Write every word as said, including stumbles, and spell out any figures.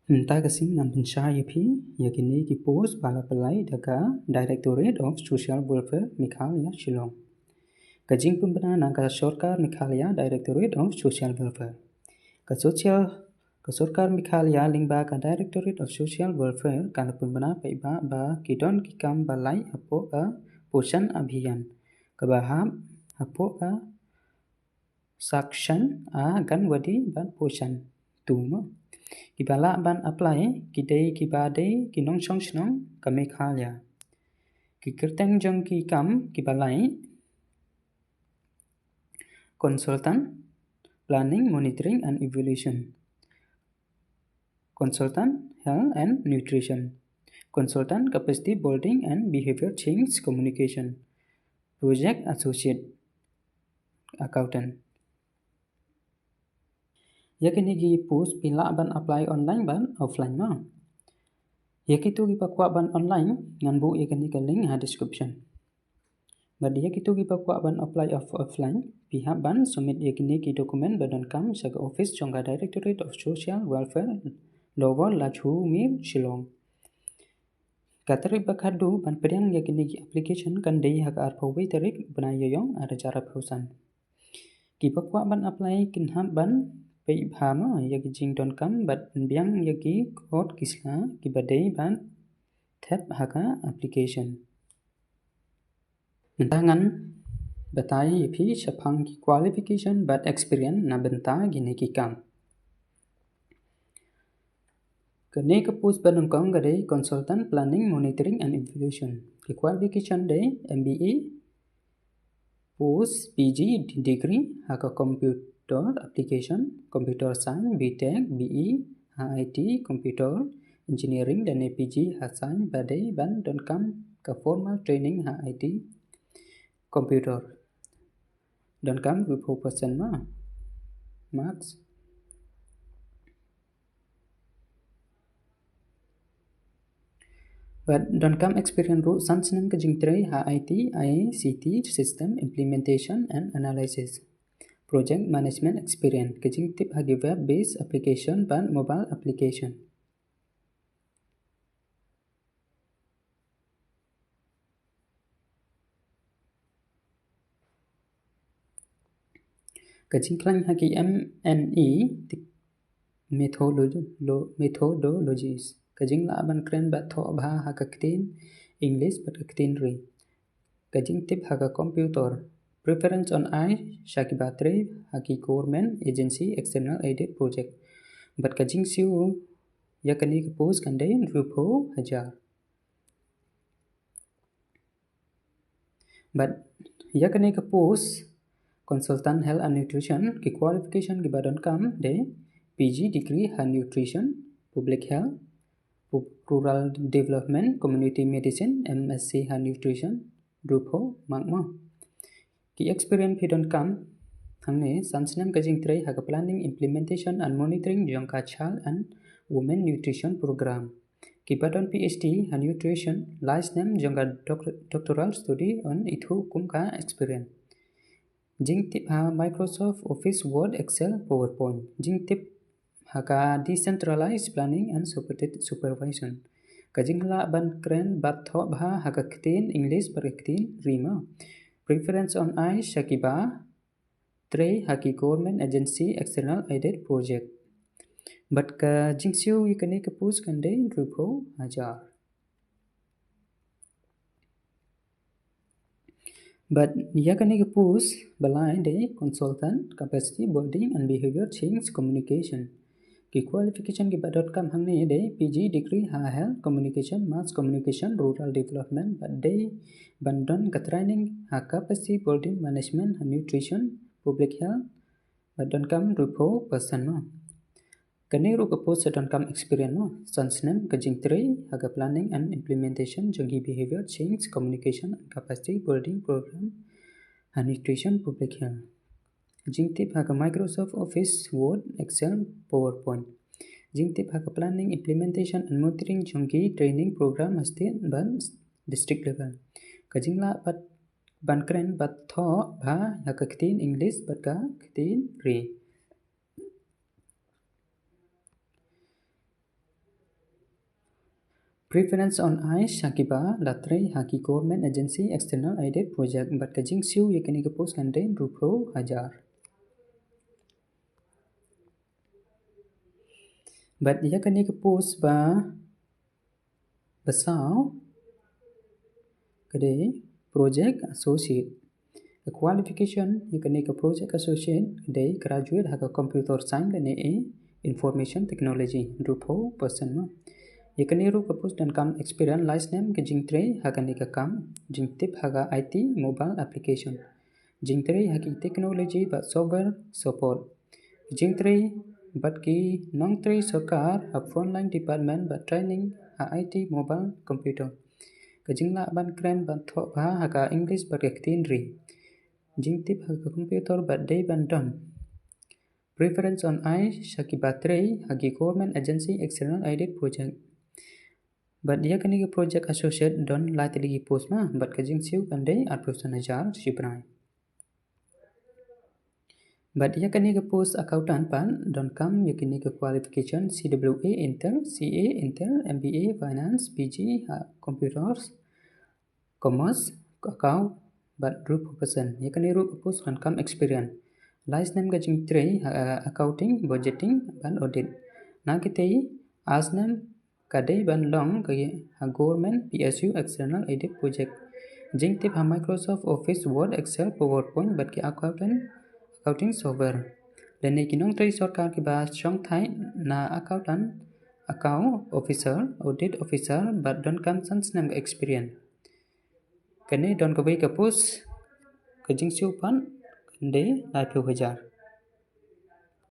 Mynta ka sngi ngan pynshai ïa phi ïa kine ki post ba la pynlait da ka Directorate of Social Welfare Meghalaya, Shillong. Ka jingpynbna na ka sorkar Meghalaya, Directorate of Social Welfare. Ka social, ka sorkar Meghalaya lyngba ka Directorate of Social Welfare ka la pynbna paidbah ba ki don ki kam ba lait hapoh ka Poshan Abhiyan, kaba hap hapoh ka Saksham Anganwadi bad Poshan Tumor. Ki ba lah ban apply ki dei ki ba dei ki nongshong shnong ka Meghalaya. Ki kyrteng jong ki kam ki ba lait: Consultant Planning, Monitoring and Evaluation, Consultant Health and Nutrition, Consultant Capacity Building and Behavior Change Communication, Project Associate, Accountant. Ïa kine ki post phi lah ban apply online bad offline ma. Ïa kito ki ba kwah ban online ngan buh ïa kane ka link ha description. Bad ïa kito ki ba kwah ban apply off offline, phi hap ban submit ïa kine ki document ba donkam sha ka office jong ka Directorate of Social Welfare, Lower Lachhumir, Shillong. Ka tarik ba khatduh ban pdiang ïa kine ki application kan dei ha ka arphew wei tarik bnai Ïaïong ar hajar arphew san. Ki ba kwah ban apply kin hap ban peit bha ma ïa ki jingdonkam bad pynbiang ïa ki kot ki sla ki ba dei ban thep ha ka application. Mynta ngan batai ïa phi shaphang ki qualification bad experience na bynta kine ki kam. Kane ka post ba nyngkong ka dei Consultant Planning, Monitoring and Evaluation. Ki qualification dei M B A, post P G degree ha ka Computer Application, Computer Science, B Tech, B E ha I T, Computer Engineering lane P G ha Science, ba dei ban donkam ka formal training ha I T, Computer. Donkam arphew percent ma marks. Bad donkam experience ruh san snem ka jingtrei ha I T, I C T system implementation and analysis. Project management experience, ka jingtip ha ki web based application bad mobile application. Ka jingkhlaiñ ha ki M and E methodolo-, methodologies. Ka jinglah ban kren bad thoh bha ha ka ktien English bad ka ktien Ri. Ka jingtip ha ka computer. Preference on ai sha ki ba trei ha ki government agency, external aided project. Bad ka jingsiew ïa kane ka post kan dei hynriewphew hajar. Bad ïa kane ka post Consultant Health and Nutrition, ki qualification ki ba donkam dei P G degree ha Nutrition, Public Health, Pu-, Rural Development, Community Medicine, M S C ha Nutrition, hynriewphew mark ma. Ki experience phi donkam hangne: san snem ka jingtrei ha ka planning, implementation and monitoring jong ka Child and Women Nutrition Program. Ki ba don P H D ha Nutrition, lai snem jong ka doc-, doctoral study yn ithuh kum ka experience. Jingtip ha Microsoft Office, Word, Excel, PowerPoint. Jingtip ha ka decentralized planning and supported supervision. Ka jinglah ban kren bad thoh bha ha ka ktien English bad ka ktien Ri ma. Preference on ai sha ki ba trei ha ki government agency, external aided project. Bad ka jingsiew ïa kane ka post kan dei hynriewphew hajar. Bad ïa kane ka post ba lai dei Consultant Capacity Building and Behavior Change Communication. Ki qualification ki ba donkam hangne dei P G degree ha Health Communication, Mass Communication, Rural Development, bad dei ban don ka training ha Capacity Building Management ha Nutrition, Public Health, bad donkam hynriewphew percent ma. Kane ruh ka post sa donkam experience ma, san snem ka jingtrei ha ka planning and implementation jong ki behavior change, communication and capacity building program ha Nutrition, Public Health. Jingtip ha ka Microsoft Office, Word, Excel, PowerPoint. Jingtip ha ka planning, implementation and monitoring jong ki training program ha state bad district level. Ka jinglah bad ban kren bad thoh bha ha ka ktien English bad ka ktien Ri. Preference on ai sha kiba la trei ha ki government agency external aided project bad ka jingsiew ïa kane ka post kan dei hynriewphew hajar. Bad ïa kane ka post ba ba saw ka dei project associate. Ka qualification ïa kane ka project associate ka dei graduate ha ka computer science lane information technology, hynriewphew percent mo. Ïa kane ruh ka post donkam experience, lai snem ka jingtrei ha kane ka kam, jingtip ha ka I T mobile application, jingtrei ha ki technology bad software support, jingtrei bad ki nongtrei sorkar ha frontline department bad training ha I T mobile computer. Ka jinglah ban kren bad thoh bha ha ka English bad ka ktien ri. Jingtip ha ka computer bad dei ban don. Preference on ai sha kiba trei ha ki government agency external aided project. Bad ïa kane ka project associate don lai tylli ki post mo, bad ka jingsiew kan dei arphew san hajar shibnai. Bad ïa kane ka post accountant pat donkam ïa kane ka qualification C W A inter, C A inter, M B A finance, P G ha computers, commerce, account bad hynriewphew percent. Ïa kane ruh ka post donkam experience, lai snem ka jingtrei ha accounting, budgeting bad audit. Na kitei ar snem ka dei ban long ka ha government P S U external aided project. Jingtip ha Microsoft Office, Word, Excel, PowerPoint bad ki accountant, accounting software. Lane ki nongtrei sorkar kiba shongthait na accountant, account officer, audit officer bad donkam san snem ka experience. Kane don kawei ka post, ka jingsiew pat kan dei laiphew hajar.